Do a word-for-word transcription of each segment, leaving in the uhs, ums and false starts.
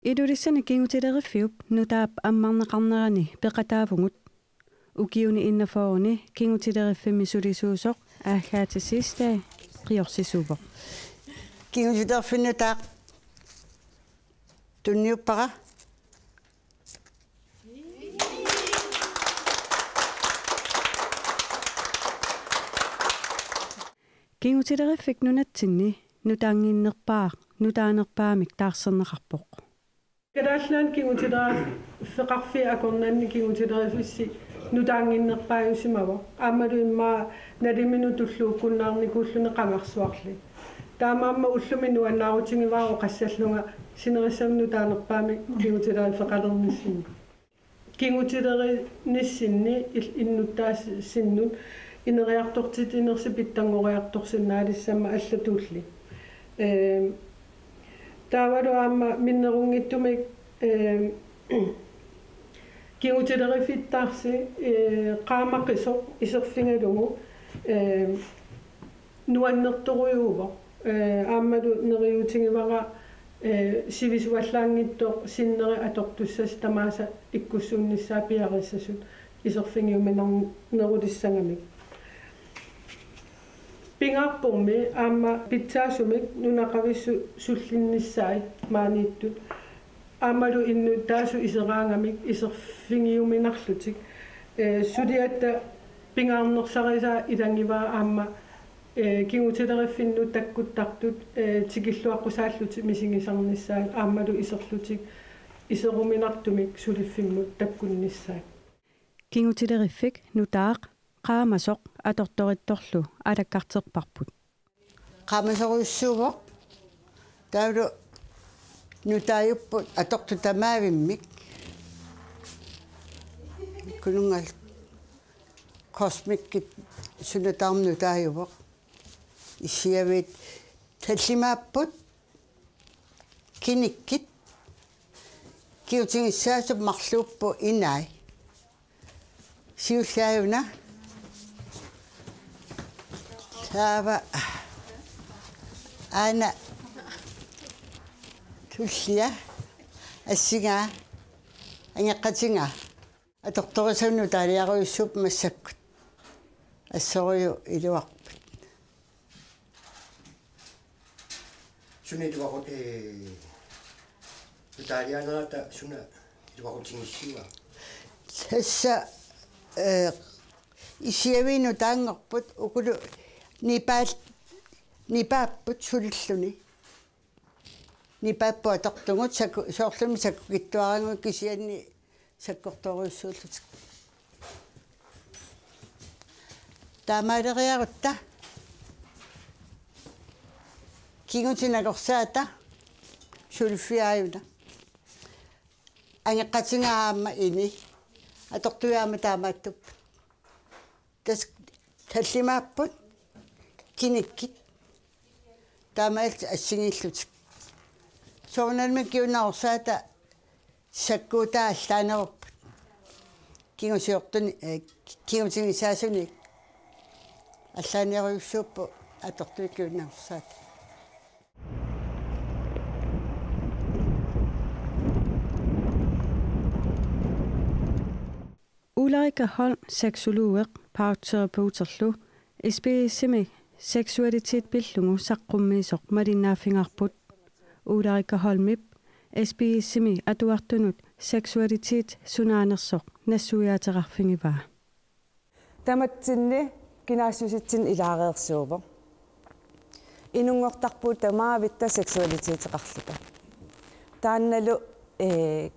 Ilulissani kingutileriffiup nutaap ammarneqarnerani peqataavugut. Ukiuni enogfyrreni kingutileriffimmik sulisuusoq Agathe Siegstad qiorsisoq. Kingutileriffiup nutaaq tunniuppara. Kingutileriffik nunatsinni nutaannginnerpaaq nutaanerpaamik taarserneqarpoq. Kalaallit Nunaanni kingutilerfeqarfiit akornanni kingutilerifissi nutaannginnerpaajusimavoq. Aammalu immaqa naliminut tulluukkunnaarnikuulluni qamarsuarli. Taamaammat ullumi nuannaarutigivara oqassallunga sinerissami nutaanerpaamik kingutilerfeqalernissinni. Kingutilernissinni il-, innuttaasinnut ineriartortitsinersi pitsanngoriartorsinnaalissammat allatulli. Ehm, taavalu aamma minnerunngitsumik, ehm, kingutileriffittaarsi, eh, qaamaqisoq iserfigalugu, ehm, nuannertorujuuvoq. Eh, aammalu neriuutigivara, eh, sivisuallaanngitsoq sinneri atortussasut tamaasa ikkussuunnissaat piarissasut iserfigiuminarnerulissagamik. Pingaarpormi aamma pitsaasumik nunaqavissut sullinnissaat maaniittut. Aammalu innuttaasut iseraagamik iserfigiuminarlutik. Eh, suliatta pingaarnersarisaa ilagivaat aamma, eh, kingutileriffinnut takkuttartut, eh, tikilluaqqusaallutik misigisarnissaat aammalu iserlutik iseruminartumik suliffimmut takkunnissaat. Kingutileriffik nutaaq qaamasoq atortorittorlu alakkarterparput. Qaamasorujussuuvoq. Taavalu nutaajupput atortut tamaavimmik. Kununngal kosmikkit sunataarmut nutaajuvoq. Issiaviit tallimaapput. Kinikkit. Kingutigissaasup marluupput inai. Siulliaajuna. Taava aana tullia. Assingaa. Angeqqatigaa. Atortorisagut nutaaliarujussuupput massakkut. Assorujuk iluarput. Suna iluaqut-, eh, nutaalianerata suna iluaqutigissiua? Tassa, eh, issiaviit nutaanngorput ukulu nipaal-, nipaapput sulilluni. Nipaapput atortugut sakku-, soorlumi sakkukitsuaragut kisianni sakkortoorujussuullutik. Taamaaleriarutta kingutit nakorsaata suliffiaajuna. Angeqqatigaa aamma ini. Atortuit aamma taamaattupput. Tassa tallimaapput kinikkit. Taamaalillutik assigiillutik. Soorunalimi kingutilersaata sakkuutaa allaanerupput. Kingusiortuni, eh, kingutigissaasunik allaanerujussuupput atortuit kingutilersaata. Ulrika Holm, sexologeq, parterapeuterlu, S P S-imi seksualitet pillugu saqqummiisoq malinnaaffigaarput. Ulrika Holmip S P S-imi atuartunut seksualitet sunaanersoq nassuiaateqarfigivaa. Tamatsinni kinaassutsitsinnut ilaareersuuvoq. Inunngortarpugut tamaavitta seksualiteteqarluta. Taannalu, ee,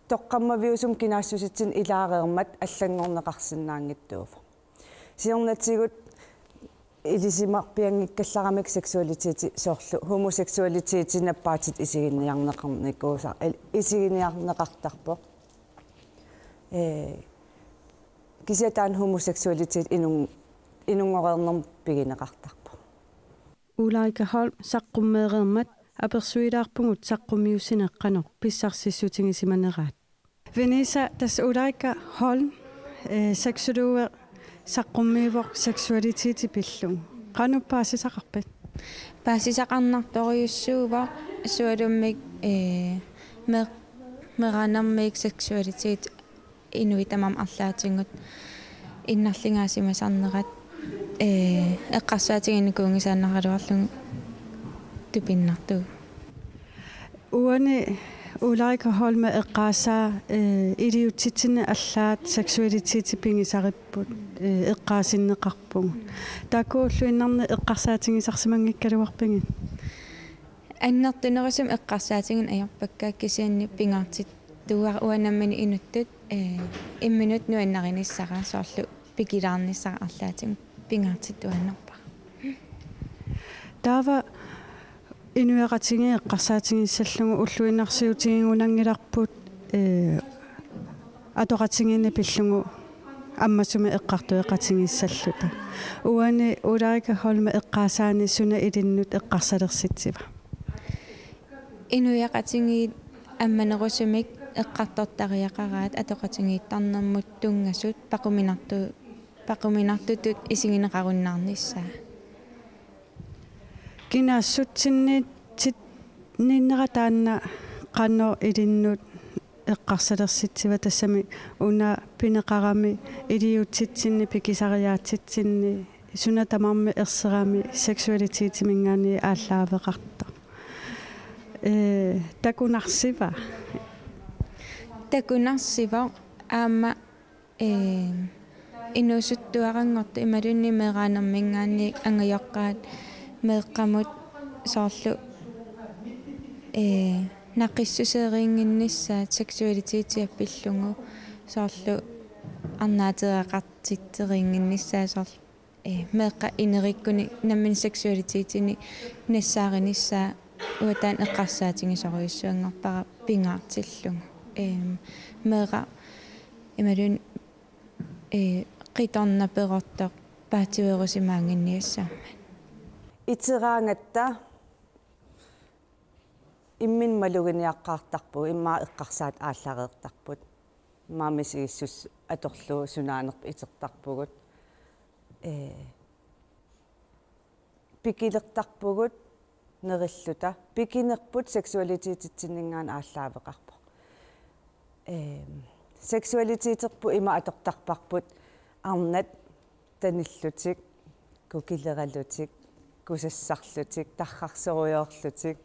toqqammaviusumik kinaassutsitsinnut ilaareermat allanngorneqarsinnaanngitsuuvoq. Siornatigut ilisimarpianngikkallaramik seksualiteti soorlu homoseksualiteti nappaatit isiginiarneqarnikuusa-, il-, isiginiarneqartarpoq. Ee, kisianni taanna homoseksualitet inun-, inunngoreernermut pigineqartarpoq. Ulrika Holm saqqummeereermat apersuilaarpugut saqqummiussineq qanoq pissarsissutigisimaneraat. Venisa, tassa Ulrika Holm, eh, sexologi saqqummiivoq seksualiteti pillugu. Qanoq paasisaqarpit? Paasisaqarnartorujussuuvoq sualummik, eh, Meeqqat meeraanermiit seksualitet inuit tamarmik arlaatigut innarligaasimasarnerat, ee, eqqarsaatiginikuunngisaannaraluarlugu tupinnartuuvoq. Uani Ulrikka Holme eqqaasaa, ee, iliuutsitsinni allaat seksualiteti pigisaripput, ee, eqqaasinneqarpugut. Taakku ulluinnarni eqqarsaatigisarsimanngikkaluarpigit? Annertunerusumik eqqarsaatigineq ajorpakka, kisianni pingaartittuara uanga nammineq inuttut, ee, imminut nuannarinissara, soorlu pikilaarnissara arlaatigut pingaartittuaannarpara. Taava inuiaqatigiit eqqarsaatigissallugu ulluinnarsiutigigunanngilarput, ee, atoqatigiinneq pillugu ammasumik eqqartueqatigiissalluta. Uani Ulrikka Holme eqqaasaani suna ilinnut eqqarsalersitsiva? Inuiaqatigiit ammanerusumik eqqartortariaqaraat atoqatigiittarnermut tunngasut paquminartu-, paquminartutut isigineqarunnaarnissaa. Kinaassutsinni-, tsinniinnera taanna qanoq ilinnut eqqarsalersitsiva, tassami una pineqarami iliuutsitsinni, pikisariaatsitsinni, suna tamarmi erserami seksualitetiminngaanniit aallaaveqartoq. Ee, takunarsiva? Takunarsivoq, aamma, ee, inuusuttuaranngortoq imaluunniit meeraanerminngaanniit angajoqqaat meeqqamut soorlu, ee, naqissuseeriinnginnissaat seksualitetia pillugu, soorlu arnaateqartitseriinnginnissaat, soorlu, ee, meeqqat inerikkuni nammineq seksualitetinik nassaarinissaa uanga taanna eqqarsaatigisorujussuanngorpara pingaartillugu. Eem, meeraq imaluunniit, ee, qitornaq perortoq paatsiveerusimaannginniassammat. Iteraangatta imminut maluginiaqqaartarpugut, immaqa eqqarsaat aallareertarput. Immaqa misigissuseq atorlugu sunaanerput itertarpugut. Ee, pikilertarpugut nerilluta. Pikinerput seksualitetitsinninngaanniit aallaaveqarpoq. Ee, seksualiteterput ima atortarparput arnat tanillutik, kukileralutik, kusassarlutik, tarrarsorujoorlutik.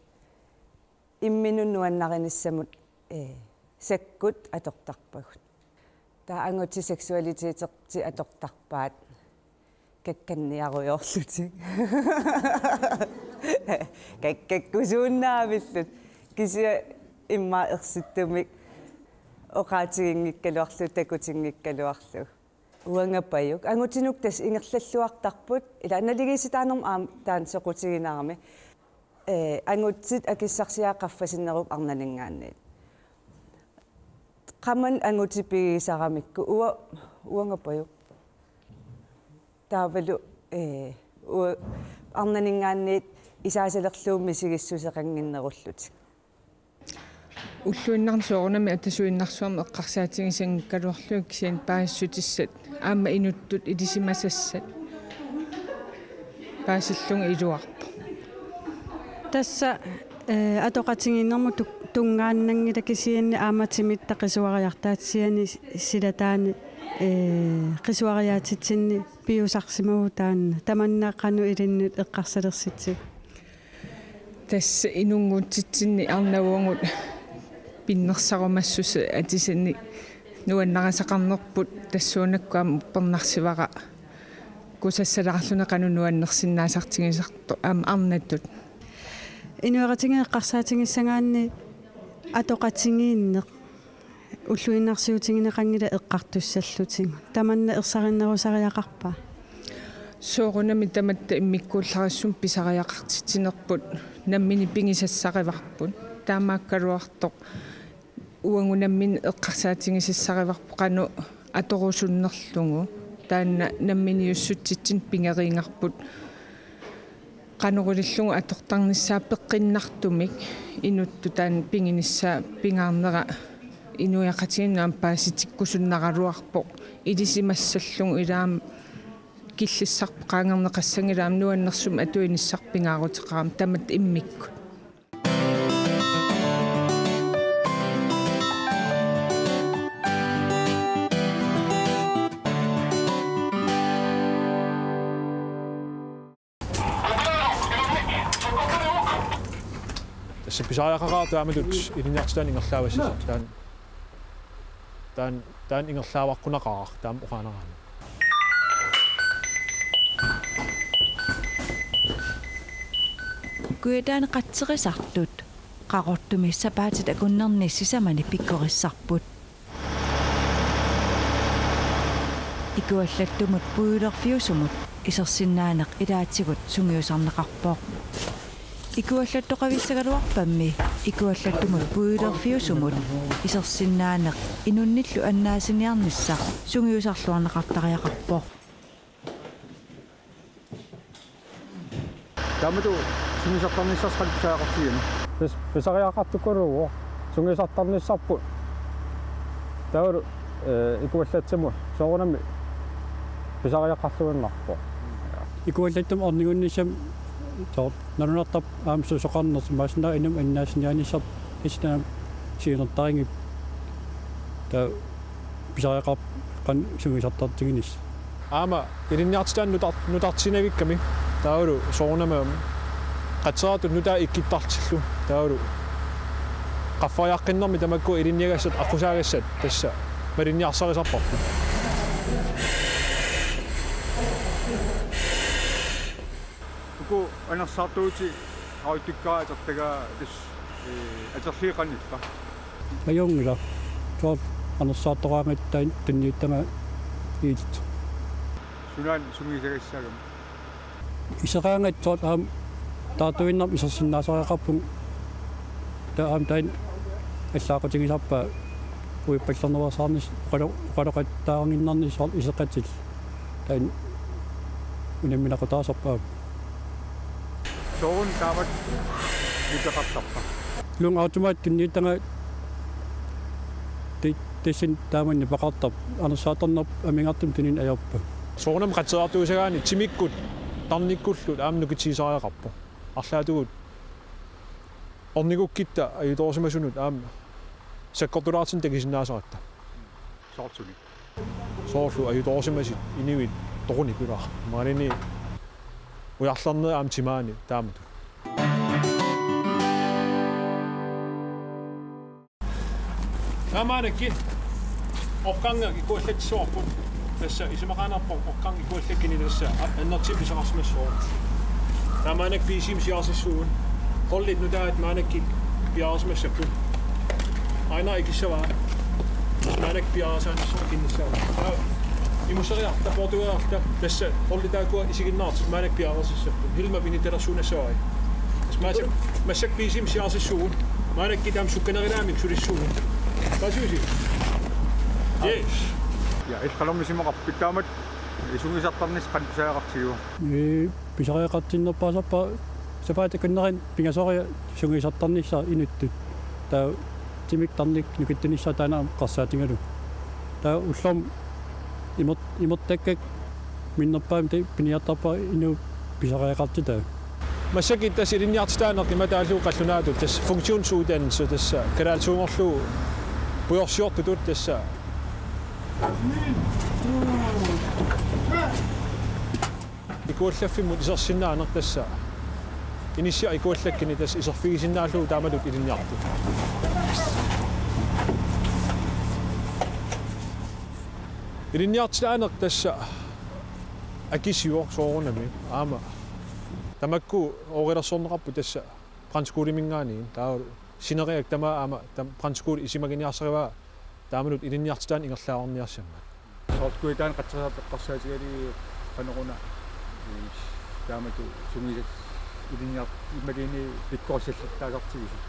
Imminut nuannarinissamut, ee, sakkut atortarpagut. Taava angutit seksualitetertik atortarpaat kakkanniarujoorlutik. Kakkakkusuunnaavillutik. Kisianni immaqa ersittumik oqaatiginngikkaluarlugu, takutinngikkaluarlugu. Uangapajuk. Angutinuku tassa ingerlalluartarput, ila naligiissitaanermut aamma taanna soqutiginarami. Ee, angutit akissarsiaat qaffasinnerupput arnaninngaanniit. Qamani angutit pigisaramikku ua-, uangapajuk. Taavalu, ee, ua-, arnaninngaanniit isaasalerlugu misigissuseqannginnerullutik. Ulluinnarni soorunami atasuinnarsuarmi eqqarsaatigisanngikkaluarlugit, kisianni paasissutissat aamma inuttut ilisimasassat paasillugu iluarpoq. Tassa, ee, atoqatigiinnermut tu-, tungaannanngilaq, kisianni aamma timitta qisuariartaat kisianni silataani, ee, qisuariaatsitsinni piusarsimavugut taanna. Tamanna qanoq ilinnut eqqarsalersitsiva? Tassa inunnguutsitsinni arnat uagut pinnersarumassuseq atisanik nuannarisaqarnerput, tassuunakkut aamma uppernarsivara kusassalaarluni qanoq nuannersinnaasartigisartoq aamma arnatut. Inuiaqatigiit eqqarsaatigissagaanni atoqatigiinneq ulluinnarsiutigineqanngilaq eqqartussallutigu. Tamanna ersarinnerusariaqarpa? Soorunami tamatta immikkuullarissumik pisariaqartitsinerput nammineq pigisassarivarput. Taamaakkaluartoq uagut nammineq eqqarsaatigisassarivarput qanoq atorusunnerlugu. Taanna namminiussutsitsinnut pigeriigarput. Qanoq ilillugu atortarnissaa peqqinnartumik inuttut taanna piginissaa pingaarnera inuiaqatigiinnut aamma paasitikkusunnaraluarpoq, ilisimassallugu, ilaa aamma killissarput qaangerneqassanngilaq, aamma nuannersumik atuinissaq pingaaruteqarami tamatta immikkut. Pisariaqaqaaq taamatut ilinniartitaaneq ingerlaavassasut. Taanna, taanna, taanna ingerlaavaqquneqaraq taama oqaannaraanni. Kujataani qatserisartut Qaqortumi sapaatit akunnerni sisamani pikkorissarput. Ikuallattumut puiulerfiusumut isersinnaaneq ilaatigut sungiusarneqarpoq. Ikuallattoqavissagaluarpammi ikuallattumut puiulerfiusumut isersinnaaneq inunnillu annaasiniarnissaq sungiusarluarneqartariaqarpoq. Taamatut sungiusartarnissarsi qanoq pisariaqartigigami? Pis-, pisariaqartikkaluarlugu sungiusartarnissarput. Taavalu, eh, ikuallattumut soorunami pisariaqarluinnarpoq. Ikuallattumut ornigunnissami soorlu nalunartarpoq aamma susoqarnersoq, imaassinnaavoq inuk annaasiniarnissaq isinaam siunertarigipput. Taava pisariaqarpoq qanoq sungiusartartiginissaq. Aamma ilinniartitaaneq nutar-, nutartitsinavikkami taavalu soorunami qatserisartut nutaat ikkuttartillugu taavalu qaffariaqqinnermi tamakku ilinniagassat aqqusaagassat tassa malinniarsarisarparput. Uku anersaartuutit qaujuttukkaat atortagaa tassa, eh, atorlugit qanillippaa? Ajunngilaq. Soorlu anersaartoraangatta tunniuttagaat iilluta. Sunaana sungiusagassaagami? Iseqaangat soorlu aamma taartuinnarmik isersinnaasariaqarpunga. Taava aamma taanna allaaqutigisarpaa uippallernerusaarnissaq oqalo-, oqaloqattaarannginnarnissaq soorlu iseqatillu. Taanna unamminaqutaasarpoq aamma. Sooruna taamatut nipeqartarpa? Lung automat tunniuttagaat ti-, tassani taama nipeqartarpoq. Anersaartarnerput amigartumik tunineq ajorpaa. Soorunami qatserisartuusagaanni timikkut tarnikkullu aamma nukittuusariaqarpoq. Arlaatigut ornigukkutta ajutoorsimasunut aamma sakkortulaartumik takusinnaasaratta. Soorlu sumi? Soorlu ajutoorsimasut inuit toqunikulaat. Maanini ujarlernerit aamma timaani taamatut. Taava maannakkut oqqarngaq ikuallatsissavarput. Tassa isumaqaannarpoq oqqarngaq ikuallakkuni tassa a-, annertuumik pisaqarsimassooq. Taava maannakkut B C M siaasissuugut. Holdit nutaat maannakkut piareersimassapput. Aina ikissavaa. Maannakkut piareersaanissaa kinnissaa. Taava imusseriarta, portueriarta, tassa holdit taakkua isiginnaartut maannakkut piareersissapput. Hilmap initalersuunnassavai. Tassa massa-, massakkut B C M siaasissuugut. Maannakkut taama sukkanerulaamik sulissuugut. Paasivisi? Yes. Ja, ilqalermik isumaqarpit taamatut sungiusartarnissaq qanoq pisariaqartigiva? Ee, pisariaqartinnerpaasarpara sapaatit akunnerini pingasoriarlunga sungiusartarnissaq inuttut. Taava timikkut tarnikkut nukittunissaa taanna aamma eqqarsaatigalugu. Taava ullormut imer-, imertakkakka minnerpaamik taava piniartarpara inuup pisariaqartitaa. Massakkut tassa ilinniartitaaneq imatut taallugu qallunaatut tassa funktionsuddannelse tassa kalaallisuunngorlugu pujorsiortutut tassa. Ikuallaffimmut isersinnaaneq tassa. Inissiaq ikuallakkuni tassa iserfigisinnaallugu taamatut ilinniartut. Ilinniartitaaneq tassa akisuuvoq soorunami. Aamma tamakku oorilersorneqarput tassa brandskolemingaanniit taava sineriak tamaat aamma tam-, brandskole isumaginiarsarivaa taamatut ilinniartitaaneq ingerlaarniassammat. Soorlu Kujataani qatserisartut eqqarsaatigalugit qanoruna, ee, taamatut sungiusat ilinniart-, imaluunniit pikkorissallattaasartigisut?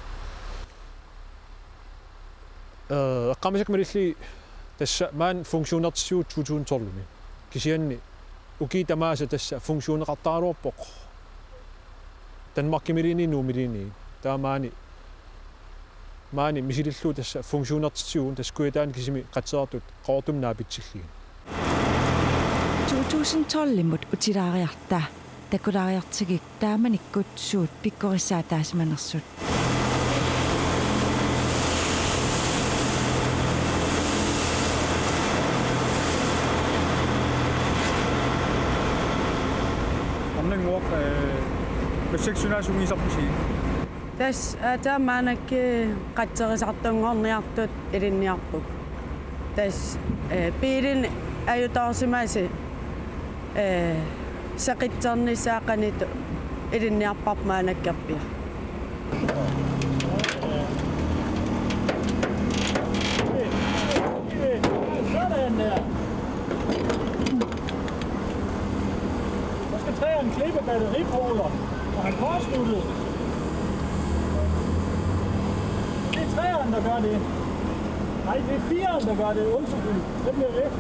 Ee, eqqaamasakka malillugit tassa maani funktionertitsivugut to tusind tolvimi. Kisianni ukiut tamaasa tassa funktioneqartaraluarpoq Danmarkimiluunniit Nuummiluunniit. Taava maani, maani misilillugu tassa funktionertitsivugut tassa Kujataani kisimi qatserisartut Qaqortumi naapitsillugit. To tusind tolvimut utilaariarta takulaariartigik taamanikkut suut pikkorissaataasimanersut. Orninnguaq, ee, massakkut suna sungiusarpisi? Tassa aatsaat maannakkut qatserisartunngorniartut ilinniarpugut. Tassa, eh, biilinik ajutoorsimasut, eh, seqitsernissaat qanoq ilinniarparput maannakkorpiaq. Sådan der. Så skal træerne klippe batteripoler, og han kortsluttede. Det er træerne, der gør det. Nej, det er fireren, der gør det. Undskyld. Hvem er det?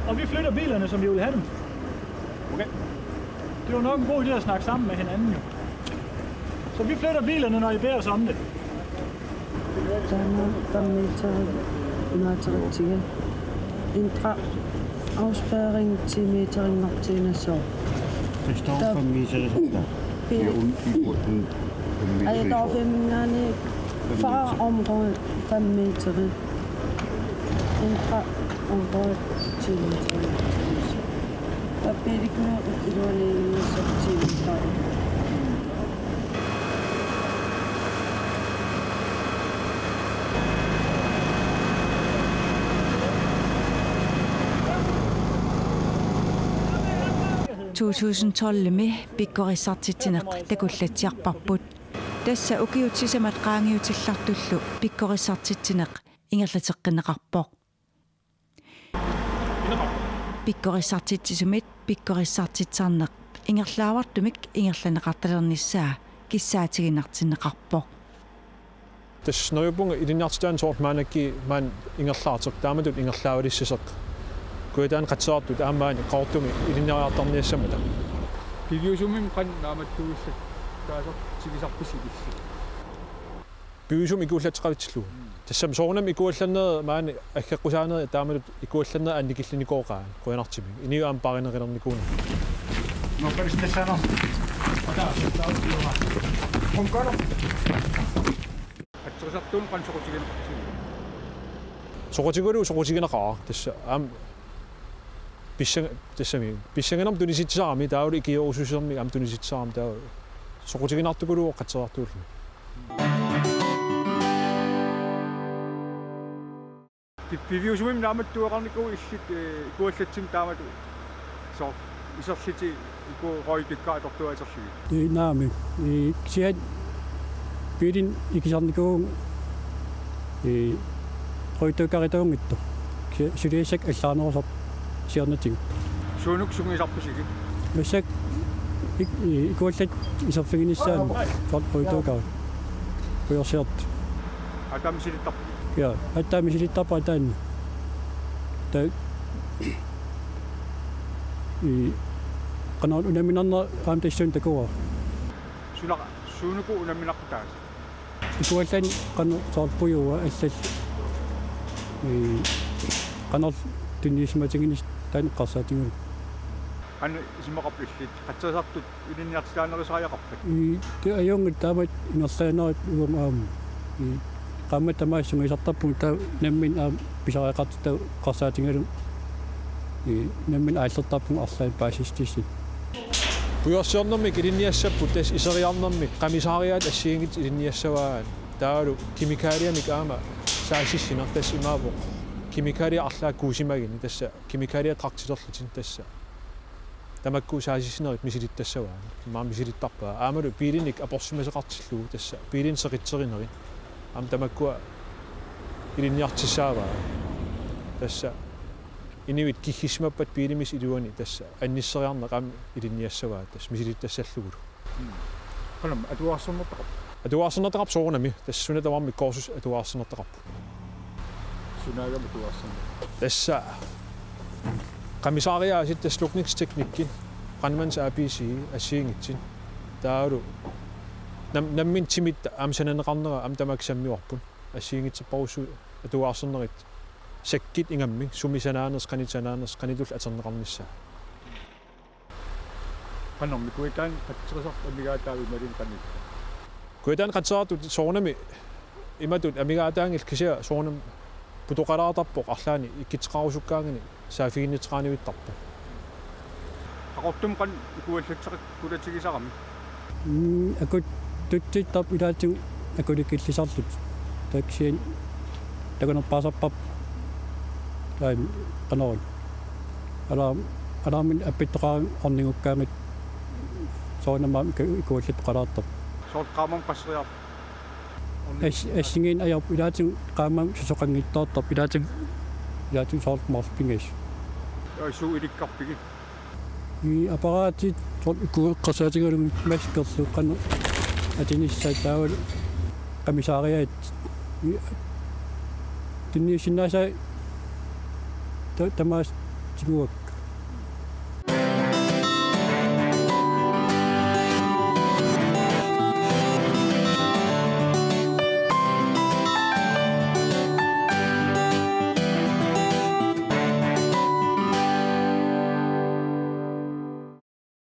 Og vi flytter bilerne, som vi vil have dem. Okay. Det var nok en god idé at snakke sammen med hinanden, jo. Så vi flytter bilerne, når I beder os om det. Taanna fem meter imaattoqartiga. Indre afspærring ti meter inngortiinnassooq. Der står fem meter. Ja, un-, i bunden. Ej, der er fem meter. Fyrre område fem meter. Indre område ti meter. Der bliver ikke noget iluani ti meter. To tusind tolvimi pikkorissartitsineq takullatsiarparput. Tassa ukiut sisamat qaangiutillartullu pikkorissartitsineq ingerlateqqinneqarpoq. Pikkorissartitsisumit pikkorissartitsisarneq ingerlaavartumik ingerlanneqartalernissaa kissaatigiinnartinneqarpoq. Tassa neriuppunga ilinniartitaaneq soorlu maannakkut maani ingerlaartoq taamatut ingerlaavalissasoq. Kujataani qatserisartut aamma maani Qaqortumi ilinniariartarniassammata. Piviusumimmi qanoq naammattuuillutik taasartigisarpisi ilissi? Piviusumik ikuallatseqaritsillugu. Tassami soorunami ikuallannerit maani aggeqqusaanerit taamatut ikuallannerit annikillinikooqaat qujanartumik. Inuit aamma paarineqalernikuuneq. Noqqaristassaana. Qatserisartuuneq qanoq soqutigineqartigiva? Soqutigalugu soqutigineqaaq tassa aamma pissang-, tassami pissanganarmik tunisitsisarami taavalu ikiorusussarmik aamma tunisitsisarami taava soqutiginartukuluuvoq qatserisartuulluni. Pi-, piviusumimmi naammattuueqarnikuuit illit, eh, ikuallatsimik taamatut soorlu iserlutit iku røgdykka atortuaatserlugit? Ee, naamik. Ee, kisianni biilinik ikisarnikuuvunga, ee, røgdykkarituunngitsoq. Kisianni suliassakka allaarnerusarput siornatigut. Suunuku sungiusarpisigit? Massakkut ik-, ee, ikuallattut iserfiginissaanni soorlu røgdykkarit. Pujorsiortut. Aatsaat misilittarpit? Ja, aatsaat misilittarpara taanna. Taava, ee, qanoq unamminarnera aamma tassuuna takuara. Suna-, suunuku unamminarput taanna? Ikuallanik qanoq soorlu pujuat allallu. Ee, qanorlu tunniussimatiginersut taanna eqqarsaatigalugu. Qanoq isumaqarpit illit? Qatserisartut ilinniartitaanerusariaqarpat? Ii, taava ajunngilaq taamatut ingerlaannarlugu uanga aamma. Ii, qaammat tamaasa sungiusartarpunga taava nammineq aamma pisariaqartitaq eqqarsaatigalugu. Ii, nammineq aallertarpunga arlaannik paasissutissat. Pujorsiornermik ilinniassapput tassa iseriarnermik qamisaariaat assigiinngitsut ilinniassavaat. Taavalu kemikaliamik aamma saasissineq tassa imaappoq. Kemikaliat arlaat kuusimagini tassa kemikaliat traktilerlutik tassa. Tamakku saasissinerit misilittassavaat. Immaqa misilittarpaat. Aammalu biilinik aporsimasoqartillugu tassa. Biilinik seqitserinerit. Aamma tamakkua ilinniartissaavaat. Tassa. Inuit kiggissimappat biilimissat iluanni tassa. Annisseriarneq aamma ilinniassavaat. Tassa misilittassallugulu. Mm. Qanoq atuarsernertaqarpa? Atuarsernertaqarpoq soorunami. Tassa suna tamarmi kursus atuarsernertaqarpoq. Sunaagami atuarsernertaqarpa? Tassa. Qamisaariaasiit tassa slukningsteknikkit, Brandmans A B C assigiinngitsunik. Taavalu nam-, nammineq timitta aamma sananeqarnera aamma tamakkua sammivarput. Assigiinngitsorpassuit atuarsernerit sakkit ingammik, sumi sanaanersoq, qanoq sanaanersoq, qanoq ililluta atorneqarnissaa. Qanormi Kujataani qatserisartut amigaataavit imaluunniit qanoq? Kujataani qatserisartut soorunami imatut amigaataanngillat, kisianni soorunami putoqalaartarpoq arlaannik ikkittoqarusukkaanganik saaffiginnittoqarniartarpoq. Qaqortumik qanoq ikuallatseqakkit qulatigisarami? Mm, akut tutsittarput ilaatigut akulikillisarlutik. Taava kisianni takunerpaasarparput. Taava qanoruna. Alarm-, alarmit appittoqarani ornigukkaangat soorunami aamma iku-, ikuallattoqalaartarpoq. Soorlu qaammammut qasseriarlugu? As-, assigiinneq ajorpoq, ilaatigut qaammammut susoqanngitsoortarpoq, ilaatigut, ilaatigut soorlu marluk pingasut. Aa, suut ilikkarpigit? Ii, apparaatit soorlu iku-, eqqarsaatigalugit maskerlu qanoq atunissaat taavalu qamisaariaat. Ii, tunniussinnaasaat ta-, tamaasa tiguakka.